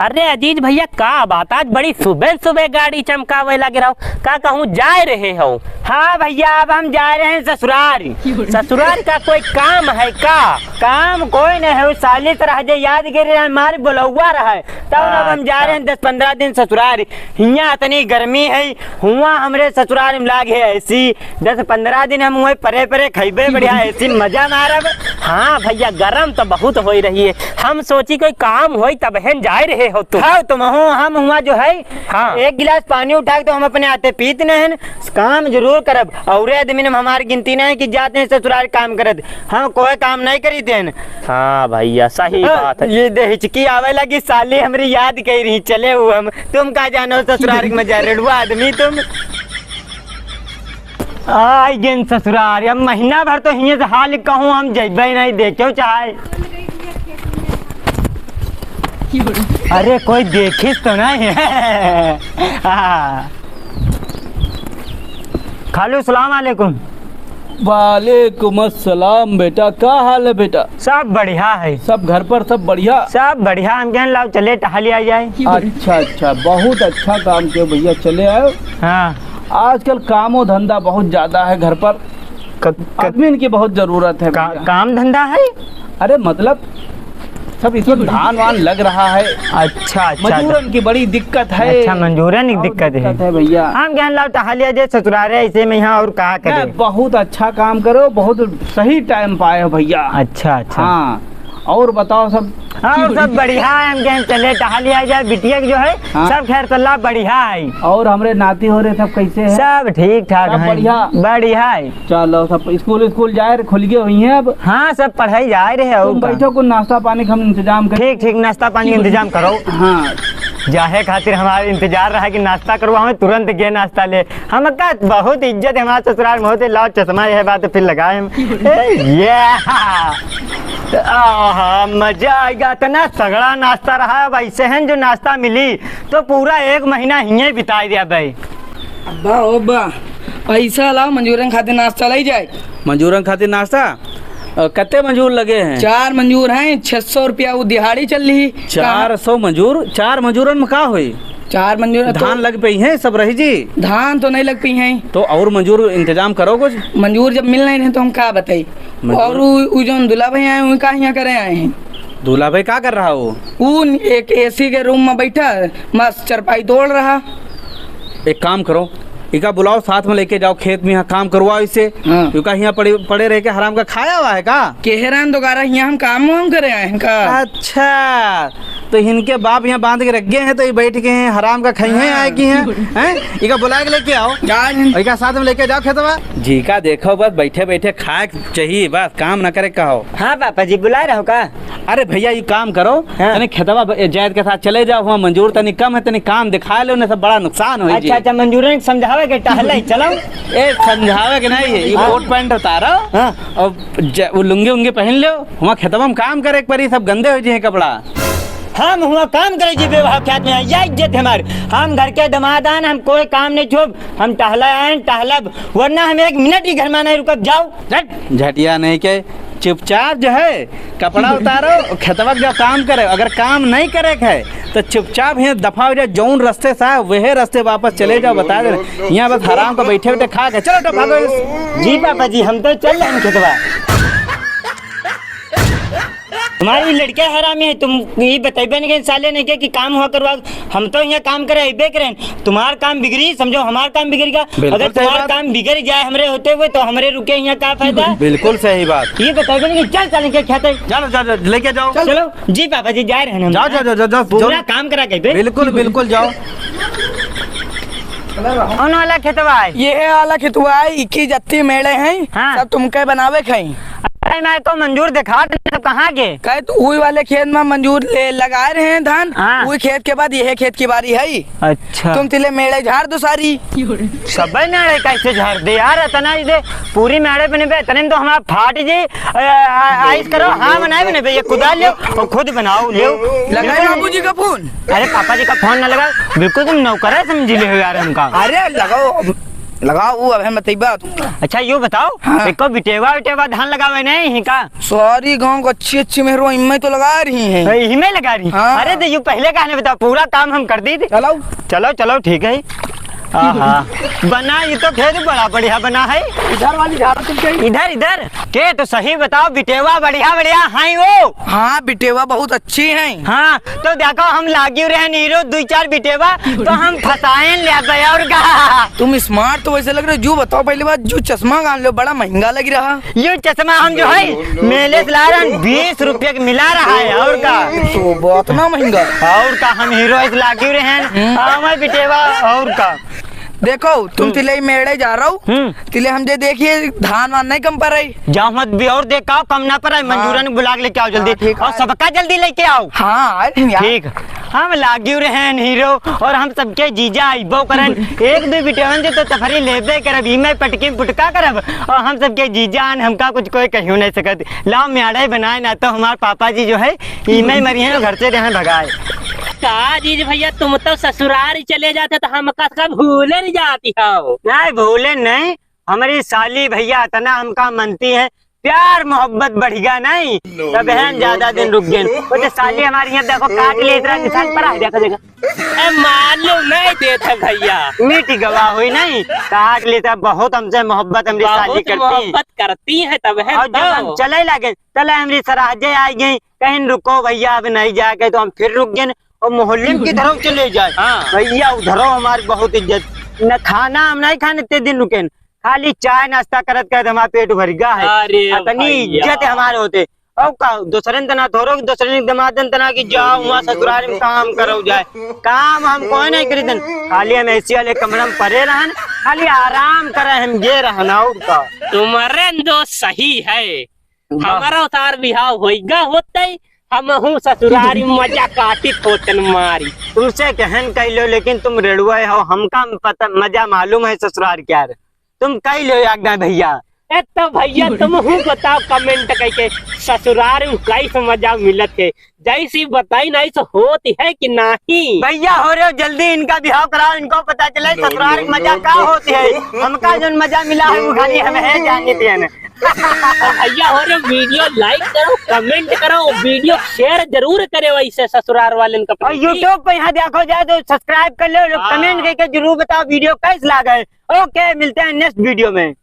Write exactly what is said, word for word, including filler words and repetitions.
अरे अजीज भइया, का बात, आज बड़ी सुबह सुबह गाड़ी चमकावे लगे रहो, का कहूँ जाए रहे हो? हाँ भइया, अब हम जाए रहे हैं ससुरार। ससुरार का कोई काम है का? काम कोई नहीं है, उ साली से रह जे याद गिर रहे, हमारे बुलौआ रहा है, तब अब हम जा रहे हैं दस पन्द्रह दिन ससुरार। हियाँ इतनी गर्मी है, हुआँ हमरे ससुरार में लाग है एसी। दस पन्द्रह दिन हम वहीं परे परे खइबे, बढ़िया एसी में मजा मारब। हाँ भइया, गरम तो बहुत होई रही है, हम सोची कोई काम होई तब हेन जाए रहे हो तुम। हाँ, तुम हो, हम हुआँ जो है, हाँ। एक गिलास पानी उठा के तो हम अपने आते पीत नहीं हैं, काम जरूर करब। औरे आदमी ने हमारी गिनती नहीं कि जाते हैं ससुरार काम करत, हम कोई काम नहीं करी देन। हाँ भइया, सही बात है। ये दे हिचकी आवे लगी, साली हमरी याद कही रही, चले वो हम, तुम का जानो ससुरार में जा रेडुआ आदमी तुम। आई गेन ससुरार, अब महीना भर तो हिये से हाल कहूँ हम जइबे नहीं, देखे चाहे। अरे कोई देखिस तो नहीं? हाँ। खालू, सलाम अलैकुम। वालेकुम अस्सलाम बेटा, का हाल है बेटा? सब बढ़िया है। सब घर पर सब बढ़िया? सब बढ़िया। हम कहन लाओ चले टहली आ जाए। अच्छा, अच्छा, बहुत अच्छा काम कियो भइया, चले आयो। हाँ। आजकल कामो धंधा बहुत ज्यादा है घर पर। क-, क-, आदमी की बहुत जरूरत है का-, भइया। काम धंधा है? अरे मतलब सब इसमें धान वान लग रहा है। अच्छा, अच्छा। मजूरन की बड़ी दिक्कत है। अच्छा, मजूरन की बहुत दिक्कत है। दिक्कत है भइया। हम कहन लाओ टहलिया जे ससुरारे ऐसे में यहाँ और का करे? नहीं, बहुत अच्छा काम करो, बहुत सही टाइम पाए हो भइया। अच्छा, अच्छा। हाँ, और बताओ सब? हाँ, सब बढ़िया है। हम कहन चले टहलिया जाए, बिटिया के जो है, हाँ। सब खैर सल्लाह बढ़िया है। और हमरे नाती हो रहे सब कैसे हैं? सब ठीक ठाक सब हैं। बढ़िया? बढ़िया है। चलो, सब स्कूल, स्कूल जाए रहे, खुल गए हुई हैं अब। हाँ, सब पढ़ाई जाए रहे, और तुम का? बैठो, कुछ नाश्ता पानी का हम इंतजाम करें। ठीक, ठीक, नाश्ता पानी का इंतजाम करो। हाँ। जाहे खातिर हमारे इंतजार रहा कि नाश्ता करो, हमें तुरंत गे नाश्ता ले। हमका बहुत इज्जत है हमारे ससुराल में होते, लाओ चश्मा, यह बात फिर लगाए हम। ए, ये, आहा, मजा आएगा, इतना सगड़ा नाश्ता रहा। अब ऐसे हैं जो नाश्ता मिली तो पूरा एक महीना हिये बिताई दिया भाई। अब्बा, ओ अब्बा, पैसा लाओ, मजूरन खातिर नाश्ता लाई जाए। मजूरन खातिर नाश्ता? अ, कत्ते मजूर लगे हैं? चार मजूर हैं, छह सौ रुपया वो दिहाड़ी चल रही। चार सौ मजूर? चार मजूरन में का होई? चार मजूर तो धान लग पई हैं, सब रही जी? धान तो नहीं लग पई हैं। तो और मजूर इंतजाम करो कुछ। मजूर जब मिल नहीं रहे तो हम का बताई? मजूर? और उ, उ जौन दूल्हा भाई आए, उ का यहाँ करे आए हैं? दूल्हा भाई का कर रहा हो? उ एक एसी के रूम में बैठा, मस्त चरपाई तोड़ रहा। एक काम करो, इका बुलाओ, साथ में लेके जाओ खेत में, यहाँ काम करवाओ इसे। हाँ। इका यहाँ पड़े, पड़े रह के हराम का खाया हुआ है का? केहरान दोबारा यहाँ हम काम वाम करे आए हैं का? अच्छा, तो इनके बाप यहाँ बांध के रख गए हैं, तो ये बैठ गए हैं, हराम का खाई हैं, हाँ। आए की हैं, हैं? इका बुला के लेके आओ। जा। इका साथ में लेके जाओ खेतवा। जी का देखो, बस बैठे बैठे खाए के चाहिए, बस काम ना करे का हो। हाँ पापा जी, बुलाए रहो का? अरे भइया, ये काम करो, हाँ। तनी खेतवा ब-, जायद के साथ चले जाओ, हुआँ मंजूर तनी कम है, तनी काम दिखा लो, नहीं सब बड़ा नुकसान हो अच्छा, जी। अच्छा, मंजूरन के समझावे के टहले चलो। ए, समझावे के नहीं है, ये हाँ। कोट पैंट उतारो हाँ। और ज-, वो लुंगी उंगी पहन लो, हुआँ खेतवा में काम करे के परी, सब गंदे हो जी हैं कपड़ा। हम हुआँ काम करे जी, बेवहार ख्यात में, या इज्जत हमार, हम घर के दमाद आन, हम कोई काम नहीं छोब, हम टहला आन, टहलब, वरना हम एक मिनट ही घर में नहीं रुकब, जाओ। झट। झटिया नहीं के, चुपचाप जो है कपड़ा उतारो, खेतवा के जाओ काम करे। अगर काम नहीं करे के है तो चुपचाप यहाँ दफा हो जाओ, जौन रास्ते से आए वह रास्ते वापस चले जाओ। बता दे, यहाँ बस हराम का बैठे बैठे खा के चलो तो भागो। जी पापा जी, हम तो चल रहे हैं खेतवा। तुम्हारी लड़के हरामी है, तुम ये बतेबे नहीं के साले नहीं के कि काम हुआ करवा, हम तो यहाँ काम करे अइबे करें, तुम्हार काम बिगड़ी, समझो हमार काम बिगड़ गया। बिल्कुल अगर सही तुम्हार बात। काम बिगड़ जाए हमरे होते हुए तो हमरे रुके यहाँ का फायदा? बिल्कुल सही बात। ये बतेबे नहीं कि चल साले के खेते। चलो, चलो, चलो, लेके जाओ। चलो, जी पापा जी, जा रहे हैं हम। जाओ, जाओ, जाओ, जाओ, जाओ। पूरा काम करा के बे। बिल्कुल, बिल्कुल, जाओ। कौन वाला खेतवा है? ये है वाला खेतवा है, इक्की जत्ती मेड़े हैं, हाँ। सब तुमके बनावे के हैं। अरे मैं तो मंजूर दिखा दे, सब कहाँ के? कहे तो उही वाले खेत में मंजूर ले लगाए रहे हैं धान, हाँ। उही खेत के बाद यह खेत की बारी है। अच्छा। तुम तिले मेड़े झाड़ दो सारी। सबे मेड़े कैसे झाड़ दे यार, इतना ही दे, पूरी मेड़े पे नहीं पे, इतने में तो हमारा फाट जी, अ, अ, आइस करो, हाँ बनाए बने पे, ये कुदाल ले और खुद बनाओ, ले। लगाए बाबूजी का फोन। अरे पापा जी का फोन ना लगा, बिल्कुल तुम नौकर है समझ ले हो यार हमका। अरे लगाओ। लगाओ, वो अब हम बतइबा तू। अच्छा, यो बताओ, हाँ। एको बिटेवा, बिटेवा धान लगावे नहीं ही का? सारी गाँव को अच्छी, अच्छी मेहरुआ इम्मे तो लगा रही हैं। ए, इम्मे लगा रही? हाँ। अरे, तो यू पहले कहने बताओ, पूरा काम हम कर दी थी। चलो। चलो, चलो, ठीक है। आहा, बना, ये तो खेत बड़ा बढ़िया बना है। इधर वाली झाड़ तुम कहीं। इधर, इधर। के तो सही बताओ, बिटेवा बढ़िया, बढ़िया हैं वो? हाँ, बिटेवा बहुत अच्छी हैं। हाँ, तो देखो, हम लागियो रहन हीरो दुई चार बिटेवा, तो हम फसाएन ले आबे और का। तुम smart तो वैसे लग रहे हो। जो बताओ पहली बात, जो चश्मा गान लो, बड़ा महंगा लग रहा। यो चश्मा हम जो है, मेले से ला रहन, बीस रुपये के मिला रहा है, और का। तो बहुत ना महंगा। और का, हम हीरो इस लागियो रहन, हम्म। हाँ, मैं बिटेवा, और का। देखो, तुम हम्म। तिले मेड़े जा रहो, हम्म। तिले हम जे देखिए, धान वान नहीं कम पर है। जाओ मत भी और देखा, कम ना पर है, हाँ। मंजूरन बुला के लेके आओ जल्दी। हाँ, ठीक और है। सबका जल्दी लेके आओ। हाँ, अरे यार। ठीक। हम लागियो रहन हीरो और हम सबके जीजा आइबो करन। एक दो बिटेवन से तो तफरी लेबे करब, इम्मे पटकी पुटका करब। और हम सबके जीजा आन, हमका कुछ कोई कहियो नहीं सकत। लाओ म्याड़े बनाए, ना तो हमार पापा जी जो है, इम्मे मरी हैं, घर से रहन भगाए। का जीज भैया, तुम तो ससुरार ही चले जाते तो हमका का भूले नहीं जाती हो। नहीं, भूले नहीं, हमारी साली भैया इतना हमका मनती है, प्यार मोहब्बत बढ़ गया नहीं, तो बहन ज्यादा दिन रुक गए। वो तो साली हमारी यहाँ देखो, काट ले, इतना निशान पर आ, देखो, देखो। ए, मालूम नहीं देता भैया। मीठी गवाह हुई नहीं, काट लेता, बहुत हमसे मोहब्बत हमारी साली बहुत करती है। मोहब्बत करती है तब है और जब तो। हम चले लगे, चले हमारी सराजे आ गई, कहीं रुको भैया, अब नहीं जाके, तो हम फिर रुक गए। और मोहल्ले में किधरो चले जाए, हाँ। भैया उधरो हमारी बहुत इज्जत, न खाना हम नहीं खाने इतने दिन रुके, खाली चाय नाश्ता करत करत हमारा पेट भर गया है। अरे इतनी भैया। इज्जत है हमारे होते। और का, दूसरे तना थोरो, दूसरे दमादन तना कि जाओ वहाँ ससुराल में काम करो जाए, काम हम कोई नहीं करी दन, खाली हम AC वाले कमरा में पड़े रहन, खाली आराम करे हम ये रहन, और का। तुम्हारे दोस्त सही है, वाह। हमारा उतार बिहाव होइगा होते, हमहू ससुरारी मजा काटित होतन मारी। तुमसे कहन कह लो, लेकिन तुम रेड़ुआ हो, हमका पता, मजा मालूम है ससुरार क्या रे। तुम कह लो एक ना भैया। ए तो भैया, तुमहू बताओ comment करके, ससुरार में कैसे मजा मिलत है? जैसी बताई नहीं तो होती है कि नहीं? भैया हो रहे हो, जल्दी इनका बिहाव कराओ, इनको पता चले ससुरार में मजा का होती है। हमका जोन मजा मिला है, वो खाली हमें है जाने देने। और भैया हो रहे, video like करो, comment करो, video share जरूर करे वैसे ससुरार वाले का और video। YouTube पे यहाँ देखो जाए तो subscribe कर लो, लोग हाँ। Comment करके जरूर बताओ video कैसे लागे। OK, मिलते हैं next video में।